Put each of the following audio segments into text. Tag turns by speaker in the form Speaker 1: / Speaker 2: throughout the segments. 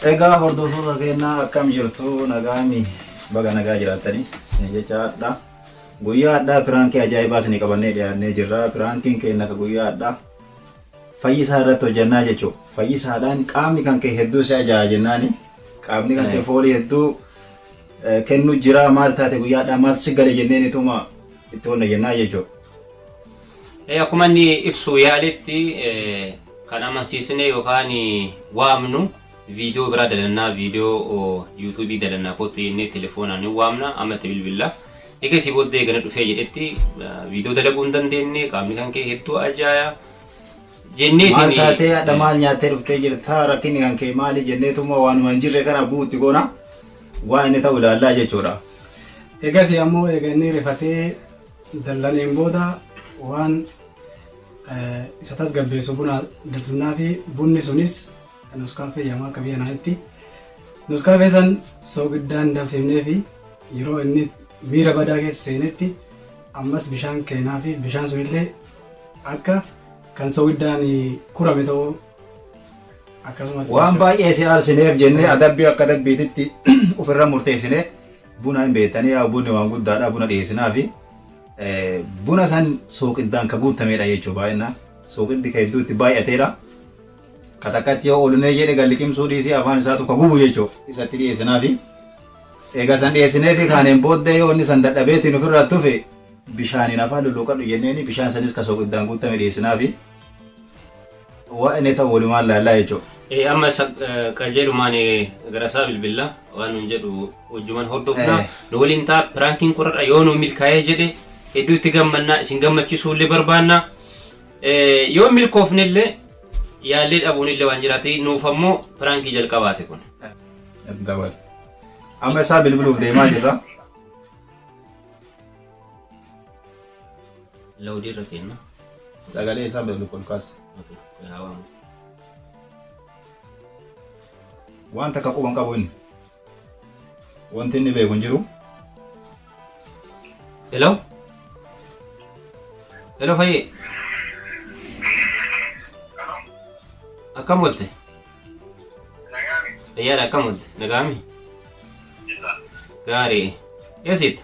Speaker 1: Egaa hordoftoota keenyaa akkam jirtu nagaami baga nagaa jiraattanii isin jecha hadha guyyaa hadhaa piraankii ajaa'ibaa isinii qabannee dhiyaannee jirra piraankiin keenya akka guyyaa hadhaa fayyisaa irratti hojjannaa jechuudha fayyisaadhaan qaamni kan kee hedduu si ajaa'a jennaani qaamni kan kee foolii hedduu kennu jira maal taate guyyaa hadhaa maaltu si gale jenneen ituma itti honna jennaa jechuudha.
Speaker 2: Akkuma inni ibsu yaaletti kan amansiisne yookaan waamnu viidiyoo biraa dalannaa viidiyoo yuutuubii dalannaa kottu jennee telefoonaan ni waamna amma itti bilbilla. Egaa si booddee gana dhufee jedhetti viidiyoo dalaguu hin dandeenye qaamni kan kee hedduu ajaaya jenneetiin.
Speaker 1: Maal taatee hadha maal nyaattee dhuftee jirta rakkinni kan kee maali jenneetuma waanuma hin jirre kana bu'uutti goona waan inni ta'u ilaallaa jechuudha.
Speaker 3: Egasii ammoo eega inni rifatee dallaneen booda waan isa tasgabbeessu buna daltunnaa fi bunni sunis nuskaaffee jedhama akka biyya naanitti. Nuskaaffee san soogiddaan danfifnee fi yeroo inni miira badaa keessa seenetti ammas bishaan keenaa fi bishaan sunillee akka kan soogiddaan kurame ta'uu akkasumatti.
Speaker 1: Waan baay'ee si aarsineef jennee adabbii akka adabbiititti ofirra murteessinee buna hin beektanii yaa bunni waan guddaadha buna dhiyeessinaa fi buna san sooqiddaan ka guutameedha jechuudha baay'inaan sooqiddi ka hedduu itti baay'ateedha. Ka takkatti yoo olunee jedhe gad liqimsuu dhiisee afaan isaatu ka gubu jechuudha isatti dhiyeessinaa fi egaa san dhiyeessinee fi kaaneen booddee yoo inni san dadhabeetiin ofirraa tufe bishaaniin afaan lulluuqadhu jenneeni bishaan sanis ka sooqiddaan guutame dhiyeessinaa fi Waa inni ta'u walumaan laallaa jechuudha.
Speaker 2: Amma isa qajeelumaan gara isaa bilbilla waan nuun jedhu wajjumaan hordofna. Nu waliin ta'a piraankiin qorradha yoo nu milkaa'ee jedhe hedduu itti gammannaa isin gammachiisuu illee barbaanna. Yoo milkoofne illee yaallee dhabuun illee waan jiraate nuuf ammoo piraankii jalqabaate kun.
Speaker 1: Dabal. Amma isaa bilbiluuf deemaa jirra.
Speaker 2: Lawdii irra kenna.
Speaker 1: Sagalee isaa bilbilu ol kaasi.
Speaker 2: Haa waamu.
Speaker 1: Waan takka quba hin qabu inni. Wanti inni beeku hin jiru.
Speaker 2: Hello? Hello Fayyee. Akkam oolte? Fayyaadha akkam oolte? Nagaami? Gaarii. Eessitta?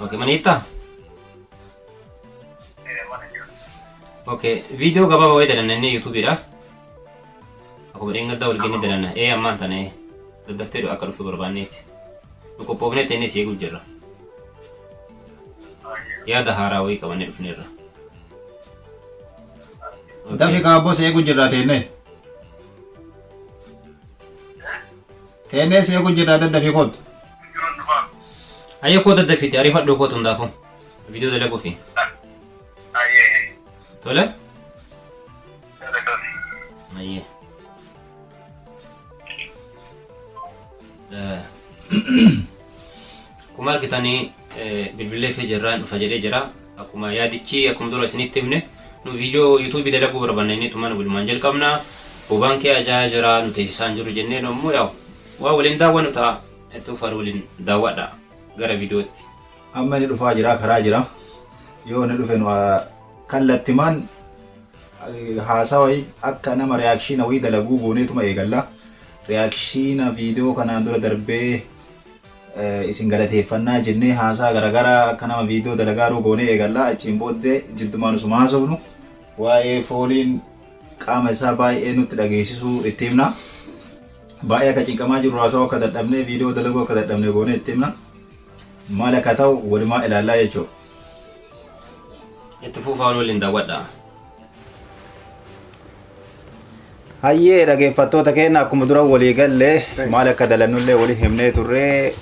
Speaker 2: Okay, mana jirtaa? Okay, viidiyoo gabaabaa wayii dalanna inni yuutuubiidhaaf. Akkuma dheengaddaa wal geenye dalanna. Ee ammaan tana ee. Daddaftee akka dhuftu barbaanneeti. Nu qophoofnee teennee si eeguu jirra. Yaada haaraa wayii qabannee dhufneerra.
Speaker 1: Dafi kaabboo si eegu jirra teennee. Teennee si eegu jirra daddafii kootu.
Speaker 2: Ayyee koo daddafiti ariifadhu kootu hundaafuu. Viidiyoo dalaguufi. Tole? Ayyee. Akkuma argitanii bilbilee fi jirraan dhufa jedhee jira. Akkuma yaadichi akkuma dura isinitti himne nu viidiyoo yuutuubii dalaguu barbaanna inni tumaan walumaan jalqabna. Bobaan kee ajaa'aa jira nu teessisaan hin jiru jennee nu ammoo yaa'u waa waliin daawwannu ta'a. Itti fufaan waliin daawwadha gara viidiyootti.
Speaker 1: Amma inni dhufaa jira karaa jira. Yoo inni dhufe nu kallattimaan haasawa akka nama riyaakshiina wayii dalaguu gooneetuma eegalla. Riyaakshiina viidiyoo kanaan dura darbee isin galateeffannaa jennee haasaa garaagaraa akka nama viidiyoo dalagaaruu goonee eegalla. Achiin booddee jiddumaan osuma haasofnu waa'ee fooliin qaama isaa baay'ee nutti dhageessisuu itti himna. Baay'ee akka cinqamaa jirru haasawuu akka dadhabnee viidiyoo dalaguu akka dadhabne goonee itti himna. Maal akka ta'u walumaa ilaallaa jechuudha.
Speaker 2: Itti fufaa waliin daawwadhaa.
Speaker 1: Hayyee dhageeffattoota keenya akkuma dura walii galle maal akka dalannullee walii himnee turre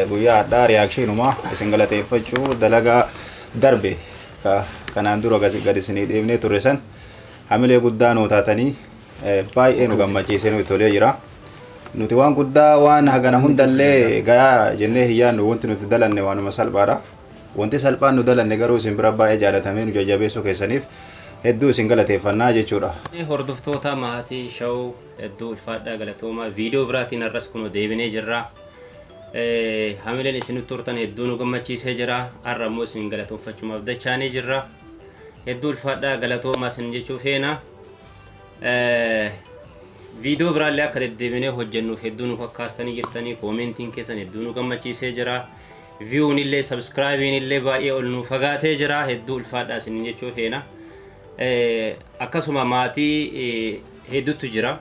Speaker 1: guyyaa har'aa riyaakshiinuma isin galateeffachuu dalagaa darbe kanaan dura gad isinii dhiifnee turre san hamilee guddaa nuu taatanii baay'ee nu gammachiisee nuti tolee jira. Nuti waan guddaa waan hagana hundallee gayaa jennee hin yaadnu wanti nuti dalanne waanuma salphaadha. Wanti salphaan nu dalanne garuu isin bira baay'ee jaalatamee nu jajjabeessuu keessaniif hedduu isin galateeffannaa jechuudha.
Speaker 2: Hordoftoota maatii show hedduu ulfaadhaa galatoomaa viidiyoo biraatiin har'as kunoo deebinee jirra. Hamileen isin nutti hortan hedduu nu gammachiisee jira. Har'a immoo isin galatoonfachumaaf dachaanee jirra. Hedduu ulfaadhaa galatoomaa isin jechuu feena. Viidiyoo biraallee akka deddeebinee hojjennuuf hedduu nu kakkaastanii jirtanii, koomentiin keessan hedduu nu gammachiisee jira. Viewn illee subscribeiin illee baay'ee ol nu fagaatee jira, hedduu ulfaadhaa isiniin jechuu feena. Akkasuma maatii hedduutu jira.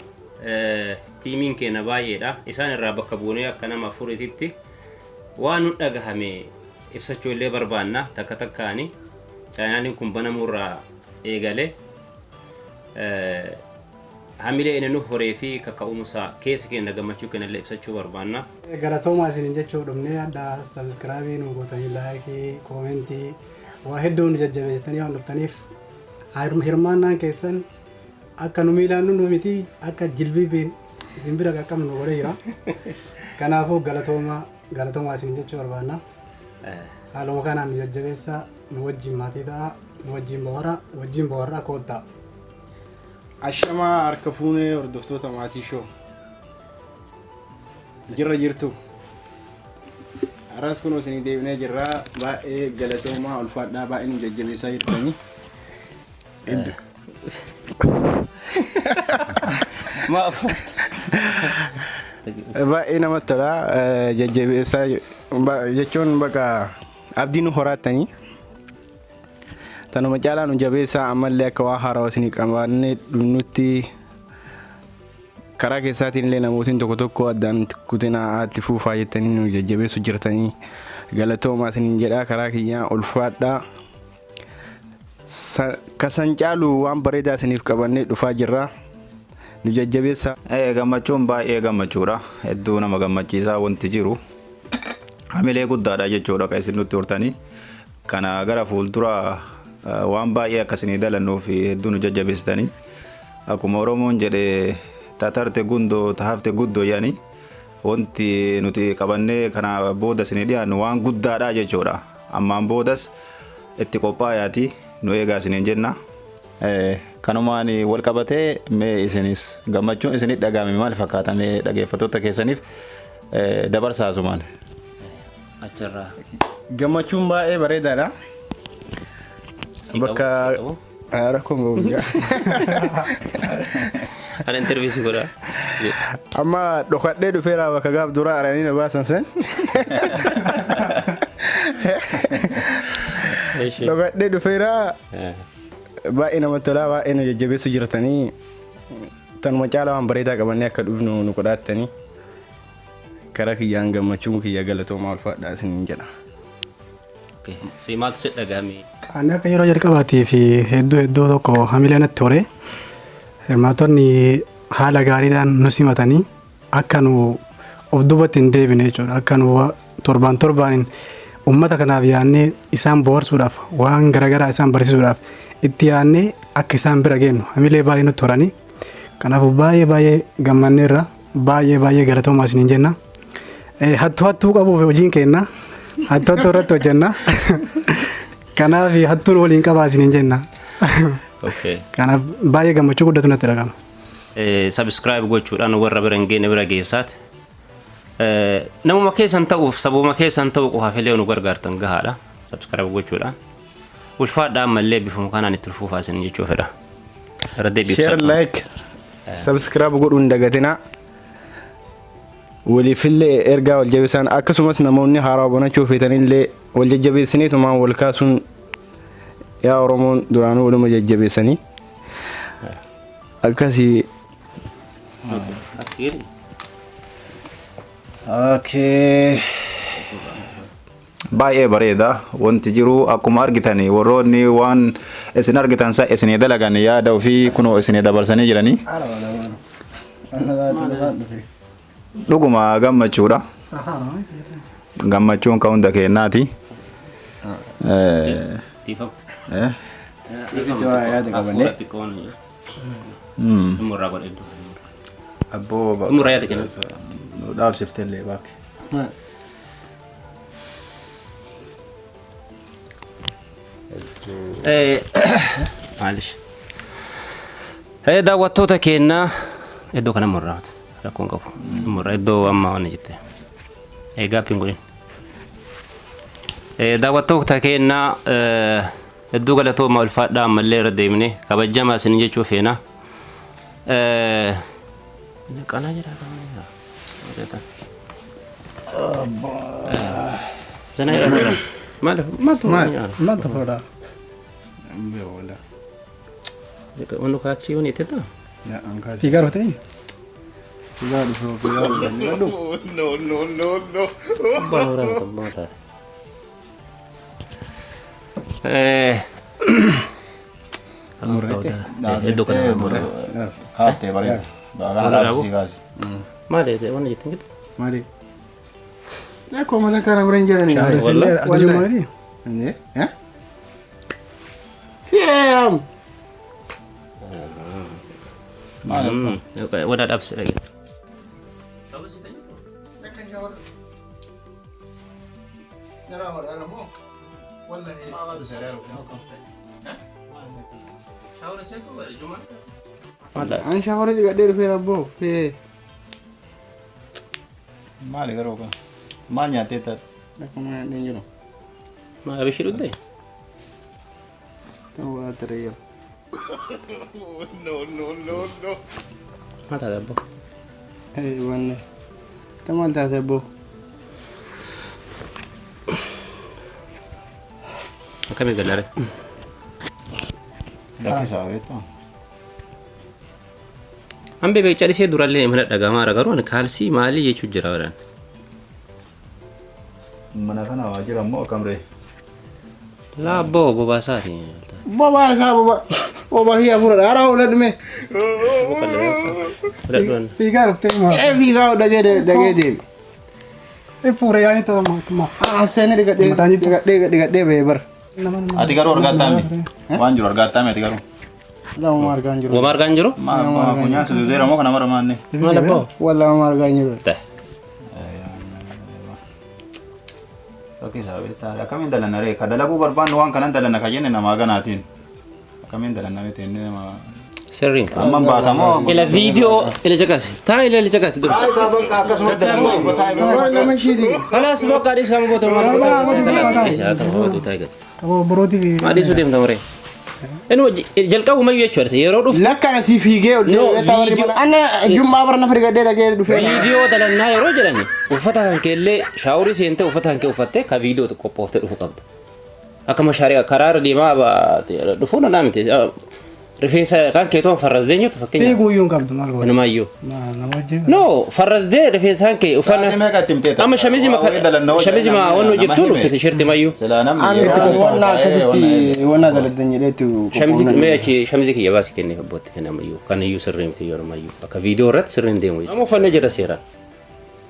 Speaker 2: Tiimiin keenya baay'eedha. Isaan irraa bakka buunee akka nama afuriititti waan nu dhagahame ibsachuu illee barbaanna takka takkaani. Chaanaaliin kun banamuurraa eegalee hamilee inni nu horee fi kaka'umsa keessa keenya gammachuu keenya illee ibsachuu barbaanna.
Speaker 3: Galatoomaa isiniin jechuuf dhufnee adda subscribe nu gootanii, like, comment, waa hedduu nu jajjabeessitanii waan dhuftaniif, hirmaannaan keessan akka nu miilaan nu miti, akka jilbiibiin isin bira qaqqabnu nu godhee jira. Kanaafuu galatoomaa, galatoomaa isiniin jechuu barbaanna. Haaluma kanaan nu jajjabeessaa, nu wajjin maatii ta'a, nu wajjin bohara, wajjin boharraa koottaa.
Speaker 4: Ashamaa, harka fuunee hordoftoota maatii show. Jirra jirtu. Har'as kun isinii deebinee jirra. Baay'ee galatoomaa, ulfaadhaa, baay'ee nu jajjabeessaa jirtanii.
Speaker 2: Maaf?
Speaker 4: Baay'ee namatti tola. Jajjabeessaa jechuun bakka abdii nu horaattanii. Tanuma caalaa nu jabeessaa, ammallee akka waa haarawaa isinii qabaannee dhufnutti karaa keessaatiin illee namootiin tokko tokko addaan kutinaa, itti fuufaa jettanii nu jajjabeessu jirtanii, galatoomaa isiniin jedhaa, karaa kiyyaa ulfaadhaa. Kasan caalu waan bareedaa isiniif qabannee dhufaa jirra. Nu jajjabeessaa.
Speaker 1: Gammachuun baay'ee gammachuudha. Hedduu nama gammachiisaa wanti jiru. Hamilee guddaadha jechuudha kan isin nutti hortanii. Kana gara fuuldura waan baay'ee akkasinii dalannuuf hedduu nu jajjabeessitanii. Akkuma Oromoon jedhe, tatarte gundoo tahafte guddoo jedhanii, wanti nuti qabannee kana booda isinii dhiyaannu waan guddaadha jechuudha. Ammaan boodas itti qophaayaati nu eegaa isiniin jenna. Kanumaan wal qabatee mee isinis gammachuun isinit dhagahame maal fakkaata, mee dhageeffattoota keessaniif dabarsaa asumaan.
Speaker 2: Achirraa.
Speaker 4: Gammachuun baay'ee bareedaadha.
Speaker 2: Si qabu,
Speaker 4: Bakka
Speaker 2: si qabu.
Speaker 4: Rakkoon qabu.
Speaker 2: Ana interview si godha.
Speaker 4: Amma dhokadhee dhufeera, bakka gaaf dura aranii na baasan san. Dhokadhee dhufeera, baay'ee namatti tolaa, baay'ee nu jajjabeessu jirtanii, tanuma caalaa waan bareedaa qabannee akka dhufnu nu godhaattanii, karaa kiyyaan gammachuun kiyya galatoomaa, ulfaadhaa isiniin jedha.
Speaker 2: Si maaltu si dhagahame?
Speaker 3: Ani akka yeroo jalqabaatii fi hedduu hedduu tokko hamilee natti hore. Hirmaattonni haala gaariidhaan nu simatanii akka nu of duubatti hin deebine jechuudha. Akka nu torbaan torbaaniin uummata kanaaf yaadnee isaan bohaarsuudhaaf, waan garaagaraa isaan barsiisuudhaaf itti yaadnee akka isaan bira geenyu hamilee baay'ee nutti horanii. Kanaafuu baay'ee baay'ee gammanneerra, baay'ee baay'ee galatoomaa isiniin jenna. Hattuu hattuu qabuuf hojiin kenna. Hattuu hattuu irratti hojjenna. Kanaaf hattuun waliin qabaa isiniin jenna. Kanaaf baay'ee gammachuu guddatu natti dhagama.
Speaker 2: Subscribe gochuudhaan warra bira hin geenye bira geessaati. Namuma keessan ta'uuf, sabuma keessan ta'uu qofaaf illee nu gargaartan gahaadha. Subscribe gochuudhaan. Ulfaadhaa, ammallee bifuma kanaan itti ulfuufaa isin jechuu fedha. Irra deebiif
Speaker 4: Share, like, subscribe godhuu hin dagatinaa. Waliifillee ergaa wal jabeessan, akkasumas namoonni haaraa banachuu feetanillee wal jajjabeessiniitumaan wal kaasuun, yaa Oromoon duraanuu waluma jajjabeessanii. Akkasii.
Speaker 1: Okay. Baay'ee bareeda wanti jiru. Akkuma argitan, warroonni waan isin argitan sa isinii dalagan yaada ofii kunoo isinii dabarsanii jiranii. Dhuguma gammachuudha. Gammachuun kan hunda keenyaati.
Speaker 2: Dhiifama.
Speaker 4: Yaada qabannee.
Speaker 2: Hafuura xiqqoon. Dhimma godhe iddoo.
Speaker 1: Abboo.
Speaker 2: Dhimma yaada kenna.
Speaker 1: Nu dhaabsifte illee baake.
Speaker 2: Maalish. Daawwattoota keenyaa, iddoo kana murraa rakkoon qabu. Murraa iddoo amma waan jette. Gaaffiin godhin. Daawwattoota keenyaa, hedduu galatooma, ulfaadhaa, ammallee irra deemne kabajamaa isin jechuu feena. Qanaa jira. Sana jedhama. Maal maaltu
Speaker 3: Maaltu fuudha?
Speaker 2: Wanni kaachii wani itti ta'a?
Speaker 3: Fiigaa dhuftee?
Speaker 4: Fiigaa dhufe, fiigaa dhufe.
Speaker 2: Abbaan horaa miti abbaan taate. Iddoo kana murre.
Speaker 1: Kaaftee bareeda. Kana dhaabsisii kaasi.
Speaker 2: Maali wanni jettan gidduu?
Speaker 4: Maali? Akkuma mana kana bira hin jirani.
Speaker 3: Shaawara seentee ati jummaa miti?
Speaker 4: Eh? Fiam.
Speaker 2: Wadaa dhaabsise dhagee.
Speaker 4: An shaawara dhiqadhee dhufeera abboo. Fee.
Speaker 1: Maali garuu kun? Maal nyaattee taate?
Speaker 4: Akkuma nyaadheen jiru.
Speaker 2: Maal abishii dhugdee?
Speaker 4: Ta'uu baate reeyyoo.
Speaker 2: Maal taate abboo?
Speaker 4: Wanne. Ta maal taate abboo?
Speaker 2: Akkamii gallare?
Speaker 1: Rakkisaa beektaa?
Speaker 2: An beekee callisee durallee mana dhagamaara garuu ani kaalsii maalii jechuu jira waraan.
Speaker 1: Mana kana waa jira immoo akkam ree?
Speaker 2: Laa abboo bobaasaati.
Speaker 4: Bobaa isaa bobaa. Bobaa fi hafuura haaraa oolan dhume.
Speaker 3: Fiigaa dhuftee maa?
Speaker 4: Ee fiigaa dhagee dhagee deemi.
Speaker 3: Fuura yaa'ii ta'u maa?
Speaker 4: Seenee dhiqadhee dhiqadhee dhiqadhee bahee bara.
Speaker 1: Ati garuu argattaa miti. Waan jiru argattaa miti garuu.
Speaker 4: Lama argaa hin jiru.
Speaker 2: Wama argaa hin jiru?
Speaker 1: Maa funyaan si duudeera moo kana mara maanne?
Speaker 2: Maal abboo?
Speaker 4: Walla argaa hin jiru.
Speaker 2: Ta'e.
Speaker 1: Rakkisaa beektaa? Akkamiin dalanna ree? Ka dalaguu barbaannu waan kanan dalanna ka jenne namaa ganaatiin. Akkamiin dalanna miti inni nama.
Speaker 2: Sirriin.
Speaker 1: Amma baatamoo.
Speaker 2: Ila viidiyoo ila caqasi. Taa ila caqasi.
Speaker 1: Akkasuma
Speaker 4: Suuraa lama ishiiti.
Speaker 2: Kalaas bakka adii sama goota maal goota.
Speaker 3: Qaboo borootii
Speaker 2: Maal dhiisuu deemta muree? Inni jalqabumayyuu jechuudha yeroo dhuftu
Speaker 4: Lakkana si fiigee ol
Speaker 2: No,
Speaker 4: deebi'ee warri mana. Anna jummaa bara nafa dhiqadhee dhagee dhufee.
Speaker 2: Viidiyoo dalannaa yeroo jedhani uffata kan keellee shaaworii seentee uffata kan kee uffattee ka viidiyoo qophooftee dhufu qabda. Akka mashaariyaa karaa irra deemaa dhufuu danda'a miti. Rifeensa kan keetoon farrasdee jirtu fakkeenyaaf.
Speaker 3: Fiiguu iyyuu hin qabdu maal goota?
Speaker 2: Inumaayyuu.
Speaker 3: Nama wajjin.
Speaker 2: No farrasdee rifeensa kan kee
Speaker 1: Sa'aatii meeqa itti himtee
Speaker 2: Amma shamizii ma wannu jirtu dhufte tisheerti mayyuu.
Speaker 1: Silaa namni
Speaker 4: Ani wanna akkasitti wanna daladdan jedheetu.
Speaker 2: Shamizii mee achi shamizii kiyya baasi kennee abbootti kenne ammayyuu kan iyyuu sirrii miti yeroo ammayyuu akka viidiyoo irratti sirriin deemu jechuudha. Amma uffannee jira seeraan.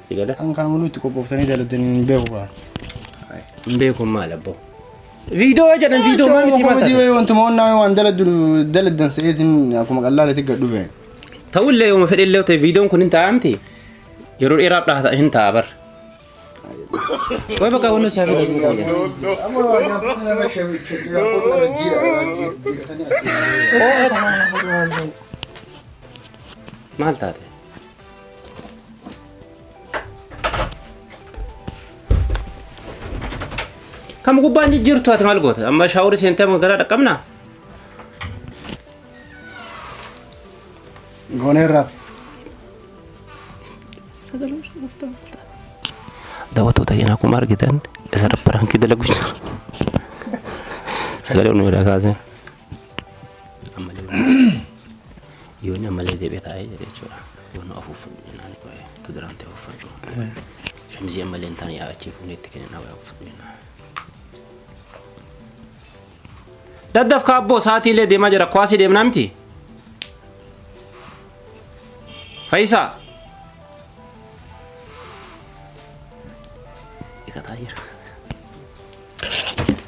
Speaker 2: Si gala?
Speaker 4: An kan muluu itti qophooftanii daladdan hin beeku kaa.
Speaker 2: Hin beeku maal abboo. Viidiyoo jedhan viidiyoo maal miti maal
Speaker 4: Komedii
Speaker 2: taate?
Speaker 4: wayii wantuma wanna waan daladdu daladdan seetiin akkuma qallaaletti gad dhufe.
Speaker 2: Ta'ullee yooma fedhe illee ta'e viidiyoon kun hin ta'a miti. Yeroo dheeraaf dhaha hin ta'a bar. Way bakka wanni isaa fi maal taate? Kam gubbaan jijjiirtu ati maal goota? Amma shaaworii seentee amma gara dhaqqabnaa?
Speaker 3: Gooneerraaf.
Speaker 2: Daawwattoota keenya akkuma argitan isa prankii dalagu jira. Sagalee onnee irraa kaasee. Ammallee yoonni ammallee deebi'ee taa'ee jira jechuudha. Yoonni afuuffadhu jennaan qo'ee tu duraan ta'e afuuffadhu. Shamizii ammallee hin taane achii fuunee itti kennina waa afuuffadhu jennaan. Daddaf kaabboo sa'aatii illee deemaa jira kuwaasii deemnaa miti. Faayisaa. Dhiqataa jira.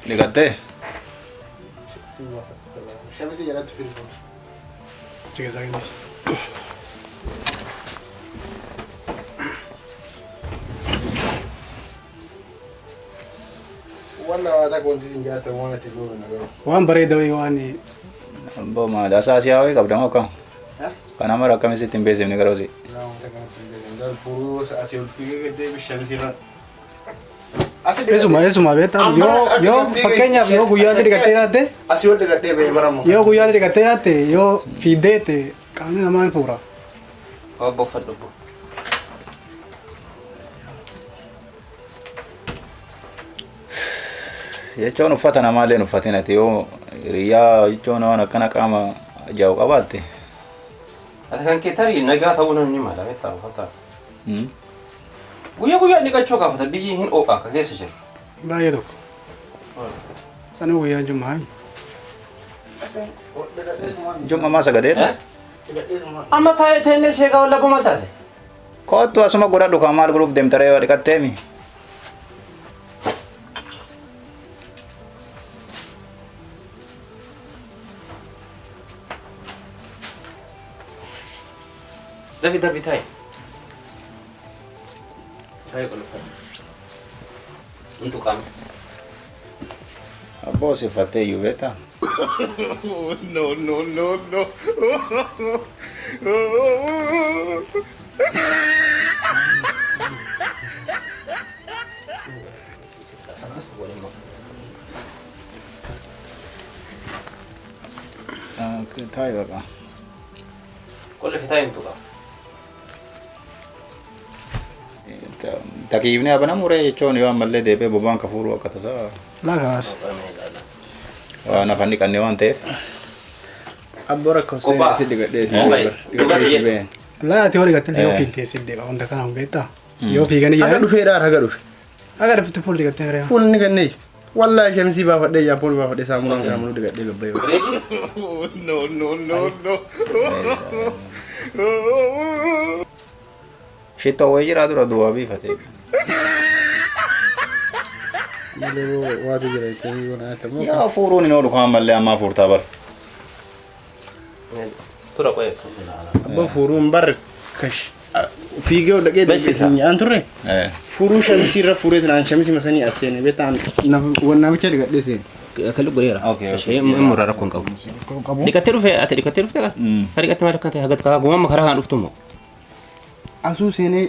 Speaker 1: Dhiqattee?
Speaker 4: Shamizii jalatti filmu.
Speaker 3: Achi keessaa kenniif.
Speaker 4: Wanna waa takka wanti isin jaatan waan ati goone na garuu.
Speaker 3: Waan bareeda wayii waan
Speaker 1: Abboo maali asaasii wayii qabda moo akkam? Kana mara akkamitti ittiin beeksifne garuu si?
Speaker 4: Fuuruu asii ol fiigee gad deebi shamizii irra.
Speaker 3: Eesuma eesuma beektaa yoo yoo fakkeenyaaf yoo guyyaa dhiqattee jiraatte
Speaker 4: Asii ol dhiqadhee bahee baramu.
Speaker 3: Yoo guyyaa dhiqattee jiraatte yoo fiiddee jette. Qaamni namaa hin fuura.
Speaker 2: Obbo uffadhu obbo.
Speaker 1: Jechuun uffata namaallee hin uffatin ati yoo hiriyaa jechuun waan akkana qaama ajaa'u qabaatte.
Speaker 2: Ati kan kee tarii nagaa ta'uu ni mala beektaa uffata. Guyyaa guyyaan dhiqachuu gaafata biyyi hin oo'a akka keessa jiru.
Speaker 3: Baay'ee tokko. Sanuu guyyaan jummaa.
Speaker 1: Jum'a maa sagadeedha?
Speaker 2: Amma taa'ee teennee seegaa wallaboo maal taate?
Speaker 1: Kottu asuma godhadhu kan maal godhuuf deemta ree dhiqatteemi.
Speaker 2: Dafi darbi taa'i. Taa'i qulqulluu. Hin tuqaame.
Speaker 1: Abboo si uffattee iyyuu beektaa?
Speaker 4: No, no, no, no.
Speaker 1: Taa'i baqa.
Speaker 2: Qulfi taa'i hin tuqaame.
Speaker 1: Takiifni abana muree jechuun yoo ammallee deebi'ee bobaan ka fuuru akka tasaa
Speaker 3: Lakaas.
Speaker 1: waan afaan dhiqannee waan ta'eef.
Speaker 4: Abboo rakkoo
Speaker 2: Kophaa.
Speaker 4: si dhiqadhee
Speaker 2: Kophaa.
Speaker 4: dhiqadhee
Speaker 3: Laa ati horii gattee yoo fiigdee si deema wanta kana hin beektaa. Yoo fiiganii
Speaker 4: Haga
Speaker 3: yaa'an.
Speaker 4: dhufeedhaan haga dhufe.
Speaker 3: Haga dhufte fuul dhiqattee reema.
Speaker 4: Fuulli ni kennee. Wallaahi shamsii baafadhee jaapoon baafadhee saamunaan kana muluu dhiqadhee gabbayee. No, no, no, no.
Speaker 1: Shittoo wayii jiraa dura duwwaa biifate.
Speaker 4: Malee waatu jira jettanii yoo nyaatamu.
Speaker 1: Yaa fuuruun hin oolu kan ammallee ammaa fuurtaa bara.
Speaker 2: Tura qo'ee.
Speaker 4: Abbaa fuuruun barre kash fiigee ol dhaqee
Speaker 2: Beeksisa.
Speaker 4: nyaan turre. Fuuruu shamsii irra fuuree tanaan shamsii masanii as seene beektaan namicha dhiqadhee seene.
Speaker 2: Kallu godheera.
Speaker 1: Okay, okay.
Speaker 2: Ishee murraa rakkoo hin qabu. Dhiqattee dhufe ati dhiqattee dhufte kan? Ka dhiqattee maal akka ta'e hagat kaa gumama karaa kan dhuftu immoo.
Speaker 4: Asuu seenee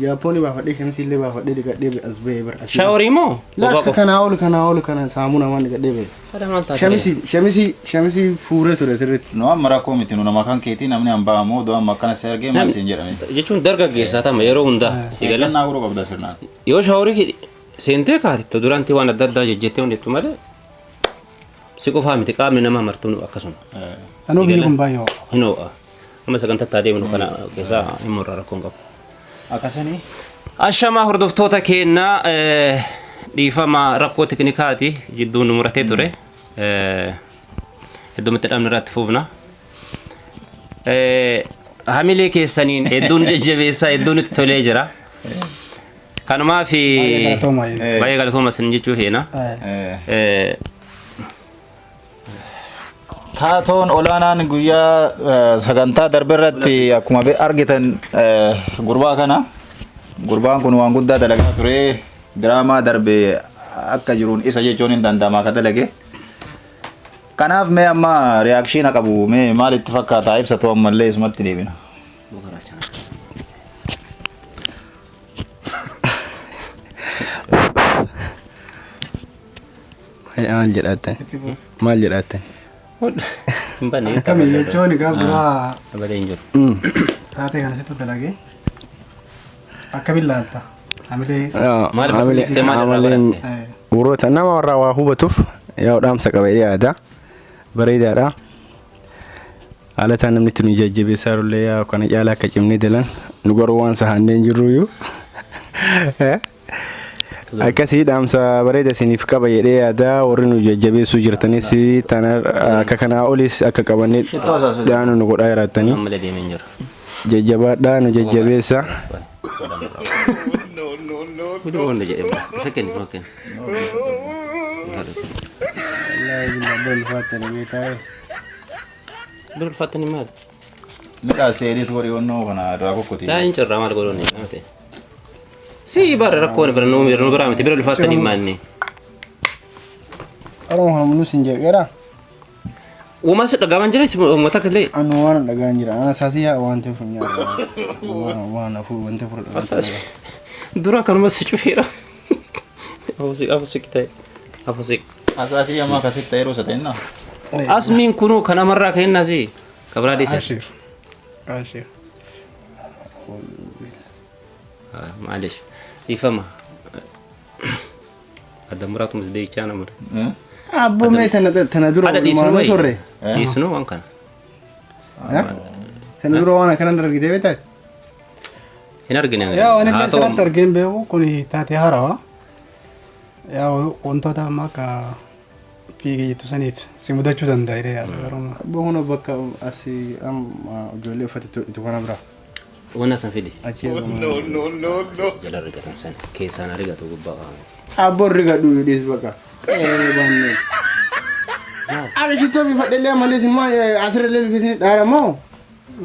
Speaker 4: jaapoonii baafadhee shamsii illee baafadhee dhiqadhee as ba'ee bara.
Speaker 2: Shaaworii moo?
Speaker 4: Lakka kanaa ol kanaa ol kana saamuna waan dhiqadhee ba'e.
Speaker 2: Kada maal taate?
Speaker 4: Shamsii shamsii shamsii fuuree ture sirriitti.
Speaker 1: Nu amma rakkoo miti nu nama kan keetii namni hambaa ammoo du'a amma akkana si argee maal siin jedhame.
Speaker 2: Jechuun dargaggeessaa tama yeroo hundaa si gala.
Speaker 1: Eeggannaa godhuu qabda sirnaan.
Speaker 2: Yoo shaaworii seentee kaate duraanti waan adda addaa jejjettee hundettu malee si qofaa miti qaamni namaa martuu akkasuma.
Speaker 3: Sanuu biyyi kun baay'ee ho'a.
Speaker 2: Hin ho'a. Amma sagantaa deemnu kana keessaa hin murraa rakkoon qabu.
Speaker 1: Akkasanii.
Speaker 2: Ashamaa hordoftoota keenyaa dhiifama rakkoo teknikaati jidduun nu muratee ture. Hedduutti dhabne irratti fuufna. Hamilee keessaniin hedduun jajjabeessaa hedduun itti tolee jira. Kanumaaf
Speaker 3: Baay'ee galatooma.
Speaker 2: baay'ee galatooma isin jechuu feena.
Speaker 1: Taatoon olaanaan guyyaa sagantaa darbe irratti akkuma argitan gurbaa kana. Gurbaan kun waan guddaa dalagaa ture. Diraamaa darbe akka jiruun isa jechuun hin danda'ama akka dalage. Kanaaf mee amma reaction qabu mee maalitti fakkaata ibsatu ammallee isumatti deebina.
Speaker 4: Maal jedhaattan? Maal jedhaattan?
Speaker 2: Hin banne.
Speaker 3: Akkami jechuun gaaf duraa
Speaker 2: Balee hin jiru.
Speaker 3: taatee kana sitti dalagee akkamiin laalta? Hamilee
Speaker 2: Maal barsiistee maal irraa
Speaker 4: Amaleen
Speaker 2: baratte?
Speaker 4: warroota nama warraa waa hubatuuf yaa dhaamsa qaba jedhee yaada. Bareedaadha. Haala namni itti nu jajjabeessaa jirullee yaa kana caalaa akka cimnee dalan nu garuu waan sahannee hin jirruyyuu. Akkasii dhaamsa bareeda isiniif qaba jedhee yaada warri nu jajjabeessuu jirtanis tana akka kanaa olis akka qabannee dhaanu nu godhaa jiraattanii
Speaker 2: Ammallee deemee hin jiru.
Speaker 4: jajjabaadhaa nu jajjabeessa.
Speaker 2: Hundi wanda jedhee isa kenni isa kenni. Bira ulfaattanii maali?
Speaker 1: Midhaasee godhi onnoo kana irraa kukkuti.
Speaker 2: Daa hin cirraa maal godhuun nama ta'e. Si bara rakkoon bira nu nu biraa miti bira ulfaattanii maanni.
Speaker 4: Oromoo kana mul'us hin jeeqeera.
Speaker 2: Uumaa si dhagaaman jira si uummata akka illee.
Speaker 4: Anu waan dhagaan jira. Ana saasii yaa waan ta'eef hin nyaata. Waan waan afur wanti afur dhagaan.
Speaker 2: Dura akkanuma si cufeera. Afusiq afusiq ta'e afusiq.
Speaker 1: Asaasii ammaa akkasitti ta'ee ruusa ta'inna.
Speaker 2: Asmiin kunuu kan amarraa kennaasi. Kabraa dhiisan.
Speaker 3: Abshir. Ashee.
Speaker 2: Maalish ifama. Adda muraatu musdeechaa nama.
Speaker 4: Abboo mee tana dura
Speaker 2: Ada dhiisnu
Speaker 4: walumaa
Speaker 2: wayi.
Speaker 4: turre.
Speaker 2: Dhiisnu waan kana.
Speaker 4: Tana dura waan akkanan argitee beektaati.
Speaker 2: Hin argine.
Speaker 3: Yaa waan
Speaker 2: Haa
Speaker 3: illee
Speaker 2: ta'u
Speaker 3: asirratti argeen beeku kun taatee haarawaa. Yaa wantoota amma akka fiigee jettu saniif si mudachuu danda'a jedhee yaada garuu.
Speaker 4: Abboo kun bakka asii amma ijoollee uffata itti kana bira.
Speaker 2: Wanna san fidi.
Speaker 4: Achi
Speaker 2: Jala rigatan san keessaan rigatu gubbaa qaama.
Speaker 4: Abboo rigadhu dhiis bakka. Baannee. Ani shittoo bifadhellee ammallee isin maa asirrallee dhufee dhaara moo?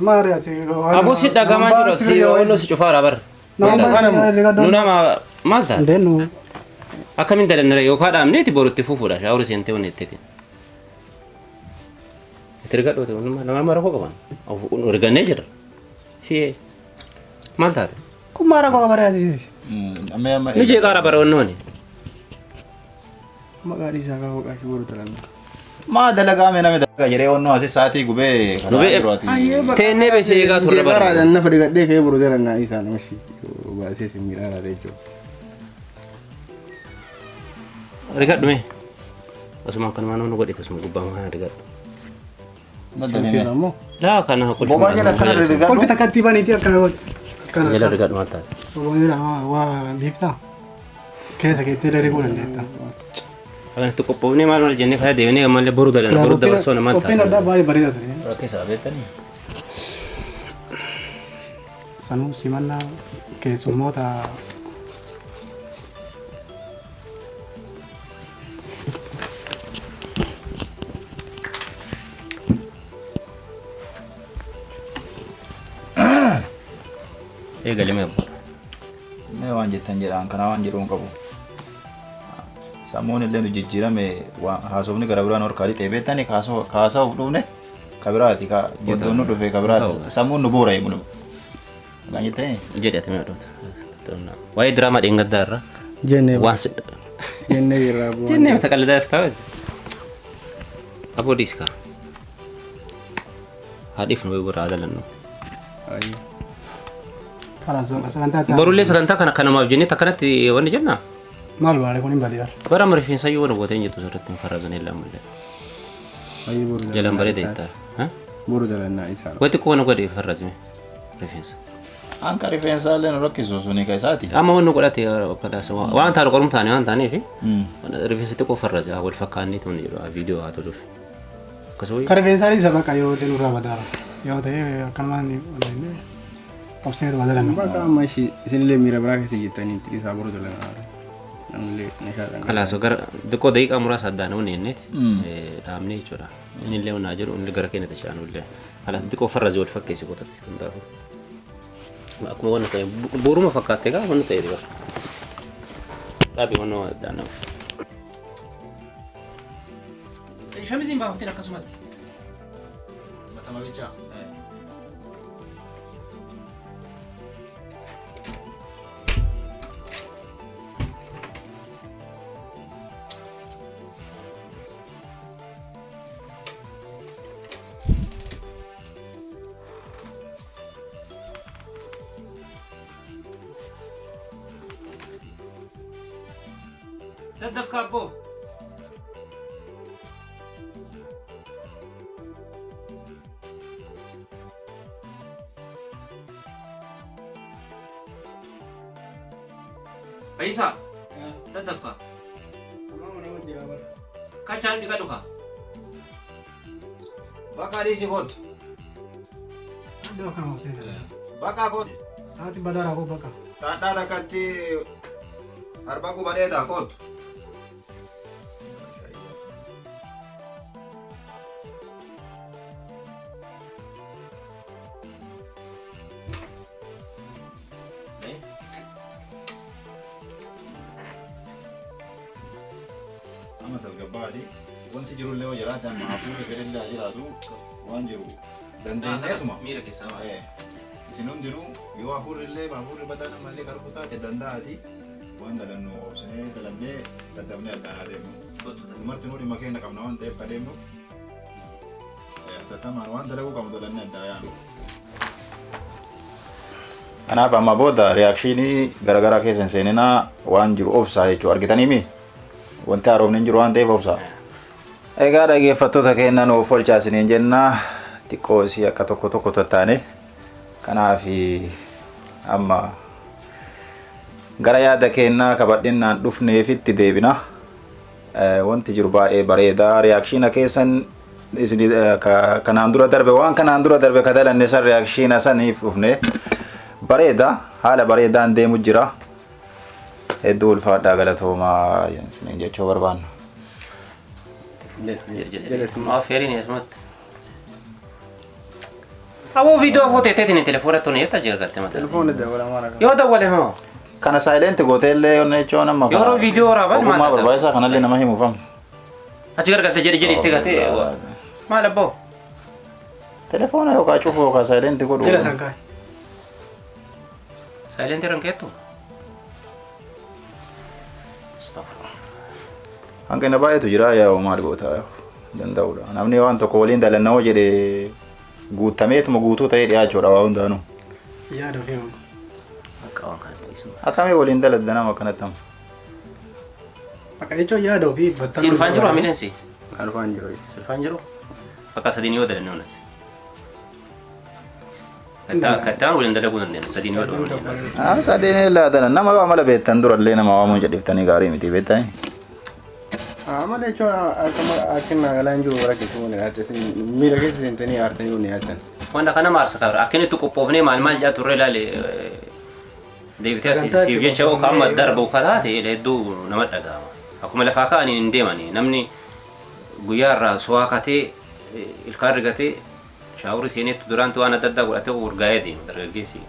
Speaker 3: Maari ati waan.
Speaker 2: Aboo si dhagamaa jiru si ooloo si cufaara bar. Nu nama maal ta'a?
Speaker 3: Ndeenu
Speaker 2: Akkamiin dalannare yookaan dhaabneeti borutti fufuudha shaawuri seentee wanni ittiin. Itti rigadhoote nama rakkoo qaban. Rigannee jira. Fi'ee maal taate?
Speaker 3: kun maara koo bara ati.
Speaker 1: Amma amma.
Speaker 2: Nu jeeqaara bara wannooni.
Speaker 4: Maqaa dhiisaa kaa maqaa ishee boru dalanna.
Speaker 1: Maa dalagaa mee namni dalagaa jedhee onnoo asii sa'aatii gubee karaa
Speaker 2: Gubee-
Speaker 1: jiruati.
Speaker 2: Teennee beesee eegaa turre bara.
Speaker 4: Jeeqaaraadhaan nafa dhiqadhee ka'ee boru dalannaa dhiisaa nama ishee baasee isin miidhaa jechuudha.
Speaker 2: Rigadhu mee. Asuma akkanumaa namni godhe asuma gubbaa kana rigadhu.
Speaker 4: Shamsiin ammoo
Speaker 2: Laa kana kolfi.
Speaker 1: Bobaa jala akkana rigadhu.
Speaker 3: Kolfi takka itti baniiti akkana godhe. Akkana.
Speaker 2: Jala rigadhu maal taate?
Speaker 3: Bobaan jala waa biiftaa. Keessa keettee daree dandeetta.
Speaker 2: Akkanatti qophoofnee maal maal jennee karaa deemnee ammallee boru dalan boru dabarsoon maal
Speaker 3: Qophiin addaa
Speaker 2: taate?
Speaker 3: baay'ee bareeda ture.
Speaker 2: Rakkisaa beektanii.
Speaker 3: Sanuu simannaa keessummoota
Speaker 2: Eegalee abboota.
Speaker 1: Mee waan jettan jedhaan kanaa waan jedhuun qabu. Sammuun illee nu jijjiirame haasofni gara biraan harkaa lixee beektanii kaasa'uuf dhufne kabiraati jedhuun nu dhufe kabiraati sammuun nu boora eegnu. Kan jettee
Speaker 2: Jedhe ati mee odoota. Waa'ee diraamaa dheengaddaa irraa
Speaker 4: jennee
Speaker 2: waan si
Speaker 4: jennee irraa bu'aa.
Speaker 2: jennee mata qallidaa ta'e. Aboo dhiiskaa. Haadhiif nu biraa dalannu.
Speaker 3: kalaas baqa sagantaa ta'a.
Speaker 2: Borullee sagantaa kana kanamaaf jennee akkanatti wanni jenna.
Speaker 3: Maal baale kun hin badii bara.
Speaker 2: Bara amma rifeensa iyyuu waan gooteen jettu sirriitti hin farrazanii lammallee. Jalaan bareeda jettaa.
Speaker 4: Boru dalannaa dhiisaa.
Speaker 2: Wanti qoona godhe farrazime rifeensa.
Speaker 1: Anka rifeensa illee nu rakkisu suni ka isaati.
Speaker 2: Amma wanni godhate kalaas waan taanu qorum taane waan taaneef rifeensa xiqqoo farraze wal fakkaannee tuni jedhu viidiyoo haa toluuf. Akkasuma
Speaker 3: Ka rifeensaa isa baqa yeroo illee nurraa badaara. Yoo ta'e akkanumaan qabsineetu badalanna.
Speaker 4: Bakka amma ishee isinillee miira biraa keessa jettanii itti dhiisaa boru dalannaa. Namillee nishaadhaan.
Speaker 2: kalaas gara xiqqoo daqiiqaa muraasa addaan wanni jenneeti dhaabnee jechuudha. Inni illee wanna jedhu inni gara keenya tashaanu illee kalaas xiqqoo farraze wal fakkeessi qotate hundaafuu. Akkuma wanna ta'e boruma fakkaatte gaa wanna ta'e bara. Dhaabi wanna addaan nama. Shamiziin baafateen akkasumatti.
Speaker 1: Matama bichaa.
Speaker 2: Daddafka abboo. Fayyisaa. Daddafka. Kachaan dhiqadhu kaa.
Speaker 1: Bakka dhiisi kootu.
Speaker 3: Iddoo akkana obsee.
Speaker 1: Bakka kootu.
Speaker 3: Sa'aatii badaara koo bakka.
Speaker 1: Taadhaa takkatti arba gubadeeta kootu. Amma tasgabbaadhi. Wanti jirullee yoo jiraate amma hafuurri fedhillee haa jiraatu waan jiru dandeenyeetuma.
Speaker 2: Miira keessaa waa.
Speaker 1: Isin hundinuu yoo hafuurri illee hafuurri badaa namallee garbu taate danda'aati waan dalannu obsinee dalannee daddabnee addaan adeemnu. Martinuu dhimma keenya qabna waan ta'eef adeemnu. Tattamaan waan dalaguu qabnu dalannee addaa yaanu. Kanaaf amma booda reaction garaagaraa keessa hin seeninaa, waan jiru obsaa jechuudha. Argitaniimi, wanti haroomni hin jiru waan ta'eef obsaa. Egaa dhaggeeffattoota keenya, nuuf olchaa isiniin jenna, xiqqoo isii akka tokko tokko tattaane. Kanaaf amma gara yaada keenyaa kabadhinnaan dhufneefitti deebina. Wanti jiru baay'ee bareeda. Reaction keessan isin kanaan dura darbe, waan kanaan dura darbe ka dalanne san, reaction saniif dhufne. Bareeda, haala bareedaan deemu jira. Hedduu ulfaadhaa, galatoomaa isiniin jechuu barbaanna.
Speaker 2: Affeeriin asumatti. Aboo, viidiyoo afoo teetiin telefoona tuni jetta jira galte mata.
Speaker 4: Telefoonni dawwalamaa ragaa.
Speaker 2: Yoo dawwale moo?
Speaker 1: Kana silent gootee illee yoon jechuun amma
Speaker 2: Yeroo viidiyoo waraaban maal
Speaker 1: ogummaa
Speaker 2: ta'a?
Speaker 1: barbaachisaa kanallee nama himuufam.
Speaker 2: Achi gargalte jedhi jedhi itti gatee maal abboo?
Speaker 1: Telefoona yookaan cufu yookaan silent godhu.
Speaker 3: Jala san kaa'e.
Speaker 2: Silent irra hin keettu? Astaghfirullah.
Speaker 1: Hanqina baay'eetu jira, yaa maal goota danda'udha. Namni waan tokko waliin dalannoo jedhe guutameetuma guutuu ta'ee dhiyaachuudha waa hundaanuu.
Speaker 3: Yaada ofii uumu.
Speaker 2: Akka waan kana dhiisu.
Speaker 1: Akkamii waliin daladda nama akkanatti amma?
Speaker 3: Bakka jechuun yaada ofii battaluu.
Speaker 2: Si ulfaan jiru hamileen si?
Speaker 4: Alfaan jiru.
Speaker 2: Si ulfaan jiru? Bakka sadiin yoo dalanne onate. Kattaan waliin dalaguu dandeenya sadiin yoo dalanne.
Speaker 1: Ah, sadeen laatan nama yoo amala beektan durallee nama waamuun jedhiftanii gaarii miti beektanii.
Speaker 4: Amala jechuun akka nagalaa hin jiru bara keessa waan yaadde miira keessa seentanii aartanii waan yaaddan.
Speaker 2: Wanta kana maarsa kabra akka inni itti qophoofnee maal maal jedhaa turre ilaale deebisee
Speaker 3: Sagantaa
Speaker 2: siif
Speaker 3: itti
Speaker 2: jecha yookaan amma
Speaker 3: qophoofnee
Speaker 2: darbu kataate hedduu nama dhaga'ama. Akkuma lafaa ka'anii hin deemanii namni guyyaa irraa su'aa katee ilkaan rigatee shower seeneetti duraanti waan adda addaa godhatee urgaa'ee deema dargaggeessi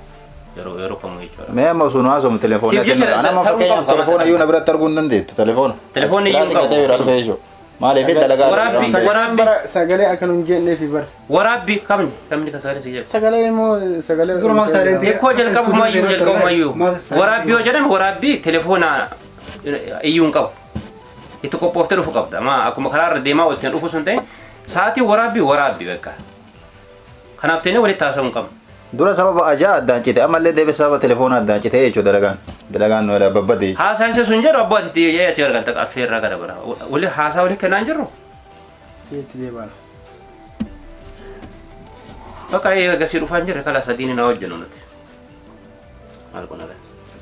Speaker 2: yeroo yeroo kamuu jechuudha.
Speaker 1: Mee amma osoo nu haasofnu telefoona
Speaker 2: Siif jecha
Speaker 1: isin nama
Speaker 2: ta'uu
Speaker 1: fakkeenyaaf
Speaker 2: qabu
Speaker 1: telefoona iyyuu na biratti arguu hin dandeettu telefoona.
Speaker 2: Telefoonni iyyuu hin
Speaker 1: Kilaasii
Speaker 2: qabu.
Speaker 1: gatee biraa dhufe jechuudha. Maaliif dalagaa
Speaker 2: Waraabbi.
Speaker 4: Bara sagalee akka nun jenneefi bara.
Speaker 2: Waraabbi kamni kamni ka sagalee si jedhu.
Speaker 4: Sagalee immoo sagalee.
Speaker 3: Dura maaf silent
Speaker 2: Eekoo jalqabumayyuu jalqabumayyuu waraabbii yoo jedhame waraabbii telefoona iyyuu hin qabu. Itti qophooftee dhufu qabda. Amma akkuma karaa irra deemaa oolteen dhufu sun ta'e sa'aatii waraabbii waraabbii bakka. Kanaaf teenyee walitti haasa'uu hin qabnu.
Speaker 1: Dura sababa ajaa addaan cite, ammallee deebi sababa telefoona addaan cite jechuudha dalagaan. Dalagaan nu babbade jechuudha.
Speaker 2: Haasaa isa sun jedhu abbaa ati achi gargalta affeerraa gara bara. Wali haasaa walii kennaa hin jirru.
Speaker 4: Itti deebana.
Speaker 2: Bakka gasii dhufaa hin jirre kala sadiin na hojjennu nuti. Maal kun argaa?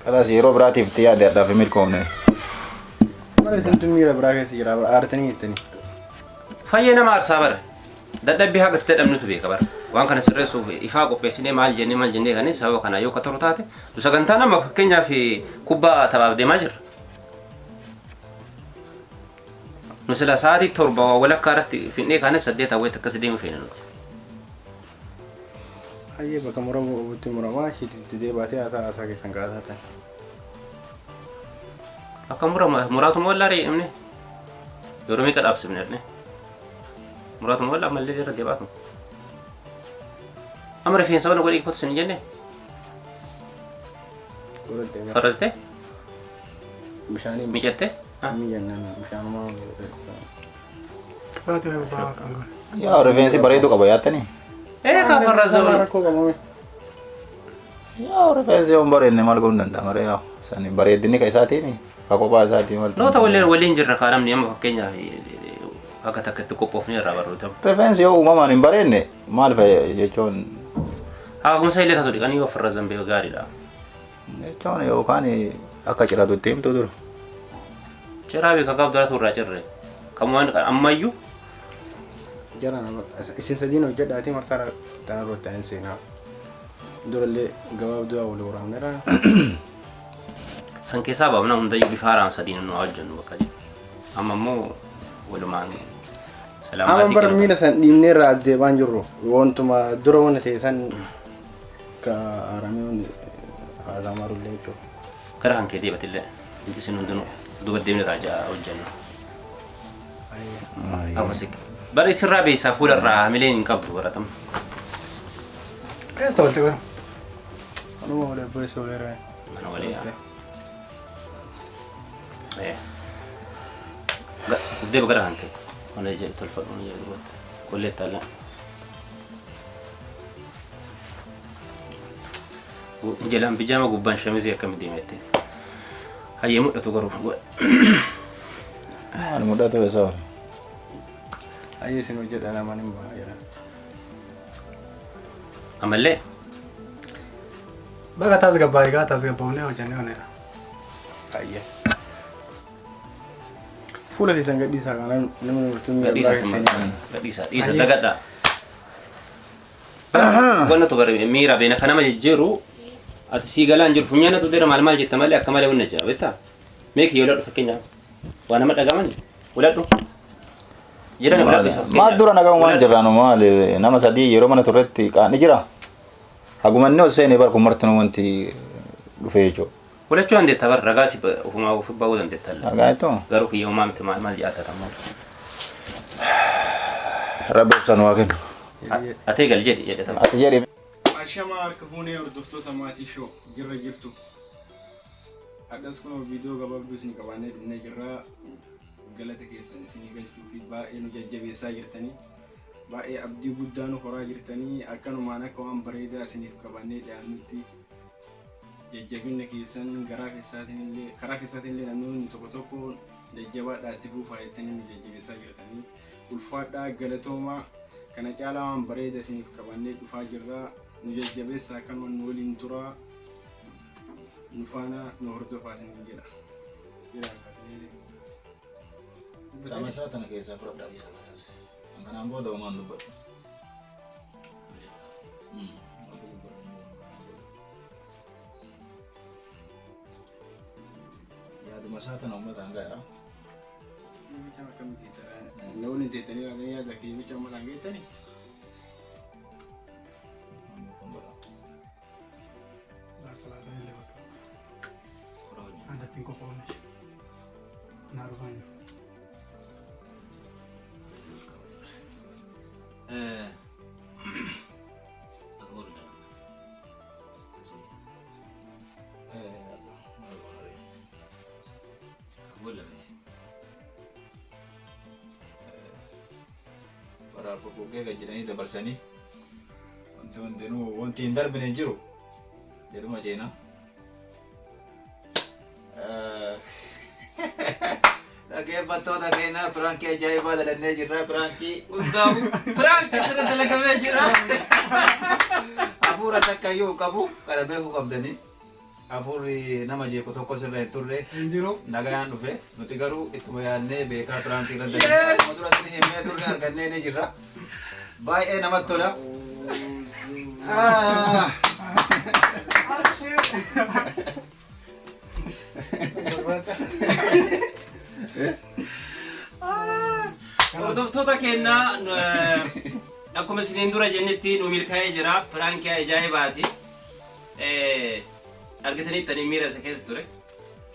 Speaker 1: Kalaas yeroo biraatiif itti yaade addaaf hin milkoomne.
Speaker 4: Bara isintu miira biraa keessa jira bara aartanii jettanii.
Speaker 2: Fayyee nama aarsaa bara. Dadhabbii haga itti dadhabnutu beeka bara. Waan kana sirreessuuf ifaa qopheessinee maal jennee maal jennee kanneen sababa kanaa yoo kataru taate nu sagantaa nama fakkeenyaaf kubbaa taphaaf deemaa jirra. Nu sila sa'aatii 7 walakkaa irratti finnee kaane 8 hawweetti akkasi deemu feena nuti.
Speaker 4: Hayyee, bakka muramu itti muramaa ishiitti itti deebaatee haasaa haasaa keessan kaasaa ta'e.
Speaker 2: Akka murama muraatuma wallaa re'ee namni yeroo meeqa dhaabsifne jedhne muraatuma wallaa ammallee irra deebaatu. Amma rifeensa wala godhee kottu sin jenne
Speaker 4: Godhadhee
Speaker 2: farrastee
Speaker 4: bishaanii
Speaker 2: miicattee.
Speaker 4: Miidhagina bishaanuma.
Speaker 3: Qibaatii wayii ba'aa kan godhe.
Speaker 1: Yaa, rifeensi bareedu qaba yaattanii.
Speaker 2: Ee, kan farrazu.
Speaker 4: Rakkoo qabame.
Speaker 1: Yaa, rifeensi yoo hin bareedne maal godhuu danda'a maree? Yaa, sani bareedinni ka isaatiin ka kophaa isaatiin maal.
Speaker 2: Noota waliin waliin jirra kaa namni amma fakkeenyaaf akka takka itti qophoofnee irraa barruutamu.
Speaker 1: Rifeensi yoo uumamaan hin bareedne maal fa'a jechuun.
Speaker 2: Haagumsa illee taatu dhiqanii yoo farrazan bee gaariidha.
Speaker 1: Jechuun yookaan akka ciratu itti himtu dura.
Speaker 2: Ciraa beeka gaaf dura turraa cirre. Kamumaan ammayyuu
Speaker 4: Jara nama isin sadiin hojjedhaatii marsaa tana irratti ani seenaa. Durallee gabaabduu walii waraabneera.
Speaker 2: San keessaa baafna hundayyuu bifa haaraan sadiin nu hojjennu bakka jedhu. Amma immoo walumaan
Speaker 4: Amma
Speaker 2: salaamaatii
Speaker 4: bara
Speaker 2: kennu.
Speaker 4: Miila san dhiibnee irraa as deebaan jirru wantuma dura wanna ta'e san ka haaramee wanni haasaa marullee jechuudha.
Speaker 2: Gara kan kee deebatillee isin hundinuu duuba deemne raajaa hojjennu. Afasik. Bara isirraa beesaa fuula irraa hamileen hin qabdu baratam.
Speaker 3: Eessa oolte bara?
Speaker 4: Anuma walii abboleessa walii irraa.
Speaker 2: Mana walii yaa. Deeba gara kan kee. Mana ije tolfadhu mana jedhu duubatti. Qollee taala. Jalaan bijaama gubbaan shamizii akkamitti deemette. Hayyee mul'atu garuu.
Speaker 1: Maal mul'atu isa wal.
Speaker 4: Hayyee isin hojjedha namaan hin baha jedha.
Speaker 2: Ammallee
Speaker 3: Baga tasgabbaa'e gaa tasgabbaa'uun hojjennee oneera.
Speaker 4: Hayyee. Fuula keessan gadhiisaa kanaan nama murtuun
Speaker 2: gadhiisa gadhiisa dhiisa dagadhaa. Wanna tu bare miira beena kan nama jijjiiru ati sii galaan jiru funyaan tu dira maal maal jetta malee akka malee wanna jira beektaa? Mee kiyya uladhu fakkeenyaaf waa nama dhagaman uladhu. Jedhan uladhu isa
Speaker 1: Maal dura nagaan waan jirraanu maali nama sadii yeroo mana turretti qaanni jira. Hagumanni ol seenee bar kun martinuu wanti dhufee jechuudha.
Speaker 2: Ulachuu dandeetta bar ragaa si ofumaa of ba'uu dandeetta illee.
Speaker 1: Ragaa jettoo
Speaker 2: Garuu kiyya homaa miti maal maal jedhaa tatammoo.
Speaker 1: Rabbi obsa nu haa kennu.
Speaker 2: Atee gal jedhi jedhe tama.
Speaker 1: Ati jedhi.
Speaker 4: Ashamaa harka fuunee hordoftoota maatii show jirra jirtu. Hadhas kunoo viidiyoo gabaabduu isin qabaannee dhufnee jirra. Galata keessan isinii galchuu fi baay'ee nu jajjabeessaa jirtanii. Baay'ee abdii guddaa nu horaa jirtanii akkanumaan akka waan bareedaa isiniif qabannee dhiyaannutti jajjabinna keessan garaa keessaatiin illee karaa keessaatiin illee namni tokko tokko jajjabaadhaa itti fuufaa jettanii nu jajjabeessaa jirtanii. Ulfaadhaa galatoomaa kana caalaa waan bareeda isiniif qabannee dhufaa jirra. Nu jajjabeessaa akkanuma nu waliin turaa. Nu faana nu hordofaa isiniin jedha. Jedha kaatanii.
Speaker 1: Qaama isaa tana keessaa fudhadhaa dhiisa mataas. Kanaan booda homaan dubbadhu. Yaaduma isaa tana uummataan ga'a.
Speaker 4: Na waliin teettanii yaadanii yaada kiyya bicha uummataan geettanii.
Speaker 3: Addatti hin qophoofne. Naa dhufaan jiru.
Speaker 1: Baraarfoo gad jedhanii dabarsanii wanti hundinuu wanti hin darbine hin jiru jedhuma ceenaa. Dhaggeeffattoota keenyaa piraankii ajaa'ibaa dalannee jirra. Piraankii
Speaker 2: Hundaa'u piraank asirra dalagamee jira.
Speaker 1: Hafuura takka iyyuu qabu kana beekuu qabdanii. Hafuurri nama jeequ tokko sirra hin turre.
Speaker 3: Hin jiru.
Speaker 1: Nagayaan dhufe nuti garuu ittuma yaadnee beekaa piraankii irra dalannee akkuma dura isin himnee turre argannee ni jirra. Baay'ee namatti tola. Ah!
Speaker 2: Hordoftoota keenyaa akkuma isiniin dura jennetti nu milkaa'ee jira. Piraankii ajaa'ibaati. Argitaniittanii miira isa keessa ture.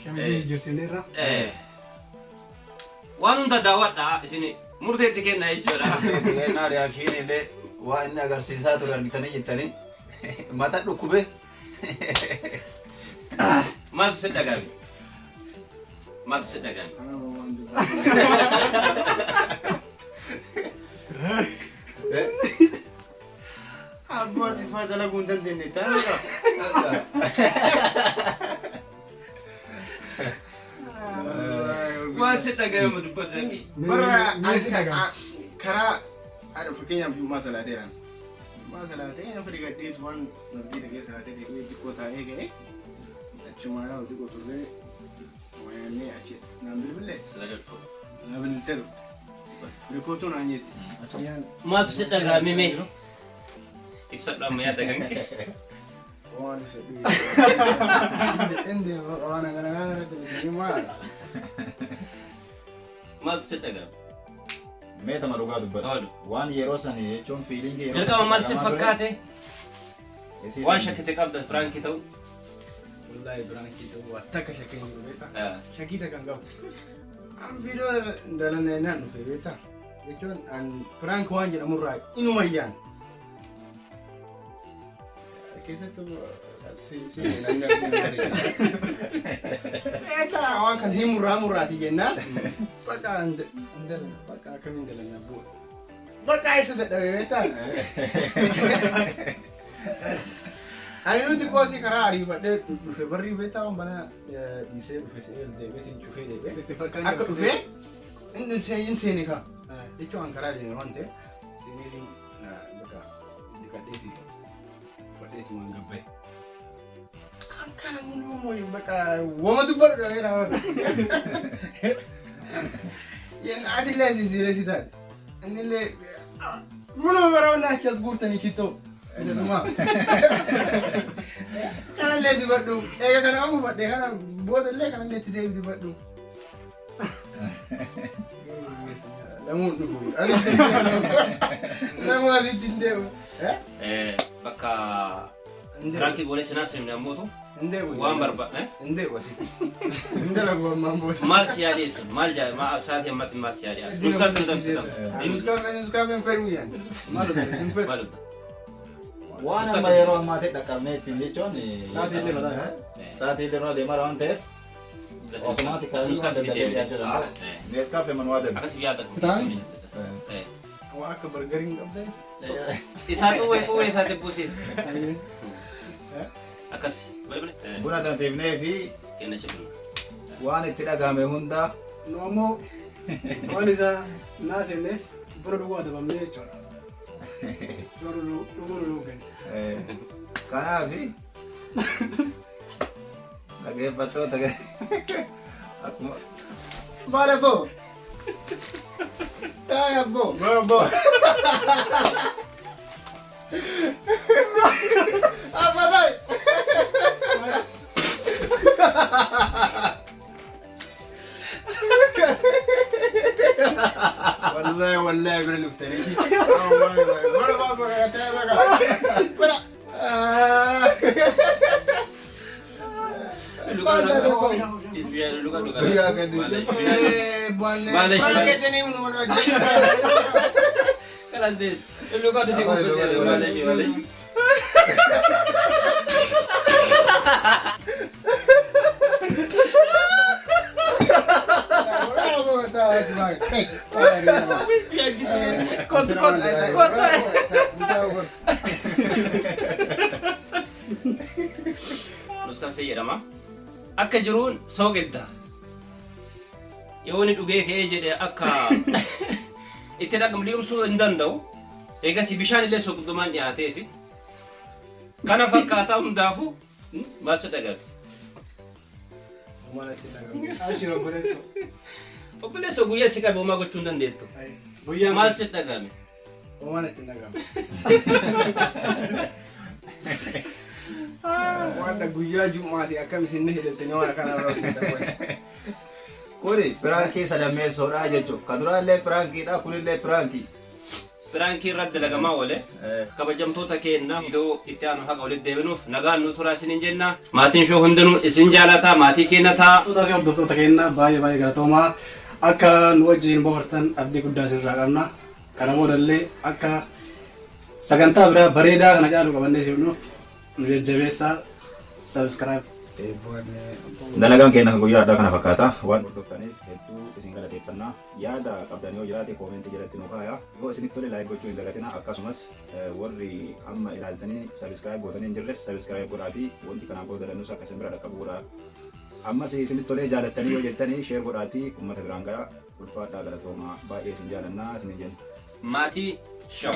Speaker 3: Shamizii jijjiirsineerra.
Speaker 2: Waan hunda daawwadhaa isin murteetti kenna jechuudha.
Speaker 1: Kennaa reakshinii illee waa inni agarsiisaa ture argitanii jettanii mata dhukkube.
Speaker 2: Maaltu si dhagahame? Maaltu si dhagahame?
Speaker 4: Abbooti faa dalaguu hin dandeenye taana.
Speaker 2: Waan si dhagahame dubbadhu.
Speaker 4: Bara
Speaker 3: Mee si dhagahame?
Speaker 4: karaa fakkeenyaaf jummaa salaateeraan. Jummaa salaatee nama dhiqadheetu waan masgiida keessa salaatee deebi'ee xiqqoo taa'ee ka'e achumaa yaa'u xiqqoo turree wayaannee achi naan bilbilee naa bilbiltee turte. Rikootuu naan jetti.
Speaker 2: Maaltu si dhagahame mee? Ibsadhu amma yaada kan kee.
Speaker 4: Waan isa dhuye. Indi waan kana kana irratti maal?
Speaker 2: Maaltu si dhagahame?
Speaker 1: Mee tama dhugaa dubbadhu.
Speaker 2: Oolu.
Speaker 1: Waan yeroo sani jechuun fiilingii yeroo
Speaker 2: Jalqaba maal si
Speaker 1: dhagahamaa ture,
Speaker 2: fakkaate?
Speaker 1: isii
Speaker 2: Waan
Speaker 1: sani-
Speaker 2: shakkite qabda piraankii ta'u.
Speaker 4: Wallaahi biraankii ta'uu waan takka shakkii hin jiru beektaa? Shakkii takka hin qabu. An viidiyoo dalannee naan dhufe beektaa? Jechuun an piraank waan jedhamurraa inuma iyyaan. Keessattuu si si namni arginu beektaa waan kan himurraa murraati jennaan bakka hin dalan bakka akkamiin dalanna bu'a. Bakka isa dadhabe beektaa? Ani nuti qoosii karaa ariifadhee dhufe barrii beektaa waan mana dhiisee dhufe se'ee deebiitiin cufee deebi'e.
Speaker 3: Sitti fakkaata.
Speaker 4: Akka dhufee inni seenin seeni kaa. Jechuun an karaa deeme waan ta'eef seeneetiin bakka dhiqadheeti uffadheeti waan gabbaye. Akkana mul'umoo bakka wama dubbadhu dhabeera waan. Atillee asii siiree si taate. Innillee munuma bara achi as guurtanii shittoo. Isa dhumaa. Kanallee dibadhu. Eega kana amma uffadhe kana boodallee kanallee itti deebi dibadhu. Lamuun dhufu. Lamuu asitti hin deemu.
Speaker 2: Bakka piraankii goonee sinaa simne ammootu
Speaker 4: Hin deemu.
Speaker 2: waan barbaade.
Speaker 4: Hin deemu asitti. Hin dalagu ammaan booda.
Speaker 2: Maal si yaadeessu? Maal jaa maal sa'aatii ammatti maal si yaadee? Nuskaafee nu
Speaker 4: Nuskaafee nuskaafee hin fedhu yaan.
Speaker 3: Maal hojjete?
Speaker 4: Hin fedhu.
Speaker 2: Maal hojjeta?
Speaker 1: Waan amma yeroo ammaa ta'e dhaqqabnee ittiin jechuun
Speaker 3: Sa'aatii illee mataa.
Speaker 1: Sa'aatii illee irra deemaa waan ta'eef otomaatikaalii waan danda'ee dhiyaachuu danda'a. Neeskaaffee manuwaa darbe.
Speaker 2: Akkas yaada.
Speaker 3: Sitaan?
Speaker 4: Waan akka bargarii hin qabdee.
Speaker 2: Isaa xuwwee xuwwee isaa buusiif. Akkas.
Speaker 1: Buna danfifnee fi
Speaker 2: Kenna shibna.
Speaker 1: waan itti dhagahame hunda
Speaker 3: Nu ammoo waan isa naasifneef buna dhuguu adabamnee jechuudha. Buna dhuguu nu dhuggan.
Speaker 1: Kanaaf dhaggeeffattoota akkuma
Speaker 4: Maal abboo? Taa'e abboo.
Speaker 1: Maal abboo?
Speaker 4: Abbaa taa'e. Wallahi wallahi bira dhuftanii. Bara bara taa'e baga. Bara.
Speaker 1: Guyyaa gadi.
Speaker 4: Maal jettanii nu wajjin.
Speaker 2: Kalas des. Luka tu sih malah malah. Kot kot kot. Nuskaafee jedhama. Akka jiruun sooqidda. Yoo inni dhugee ka'ee jedhe akka itti dhaqamu liqimsuu hin danda'u. Eegas bishaan illee sooqiddumaan dhiyaateefi. Kana fakkaataa hundaafuu maal si dhagabe?
Speaker 3: Abshir obboleessoo.
Speaker 2: Obboleessoo guyyaa si qabe homaa gochuu hin dandeettu.
Speaker 3: Guyyaan
Speaker 2: Maal si dhagame?
Speaker 4: Waan itti dhagame. Waan guyyaa Jum'aati akkam isin hidhattanii waan akkana irra hojjetan.
Speaker 1: Kuni piraankii sadammeessoodha jechuudha. Ka duraallee piraankiidha kunillee piraankii.
Speaker 2: Piraankii irratti dalagamaa oole. Kabajamtoota keenya iddoo itti aanu haqa walitti deebinuuf nagaan nu turaa isiniin jenna. Maatiin shoo hundinuu isin jaalata maatii keenya ta'a.
Speaker 3: Hordoftoota fi hordoftoota keenya baay'ee baay'ee galatoomaa. Akka nu wajjin bohaartan abdii guddaa isinirraa qabna. Kana boodallee akka sagantaa biraa bareedaa kana caalu qabannee isin dhufuuf nu jajjabeessaa. Subscribe.
Speaker 1: Dalagaan keenya kan guyyaa addaa kana fakkaata. Waan hordoftaniif hedduu isin galateeffannaa. Yaada qabdan yoo jiraate koomentii jalatti nu kaayaa. Yoo isinitti tole like gochuu hin dagatinaa. Akkasumas warri amma ilaaltanii subscribe gootanii hin jirres subscribe godhaatii wanti kanaan booda dalannus akka isin bira dhaqqabu godhaa. Ammas isinitti tolee jaalattanii yoo jettanii share godhaatii uummata biraan gahaa. Ulfaadhaa galatoomaa baay'ee isin jaalannaa isin jenna.
Speaker 2: Maatii show.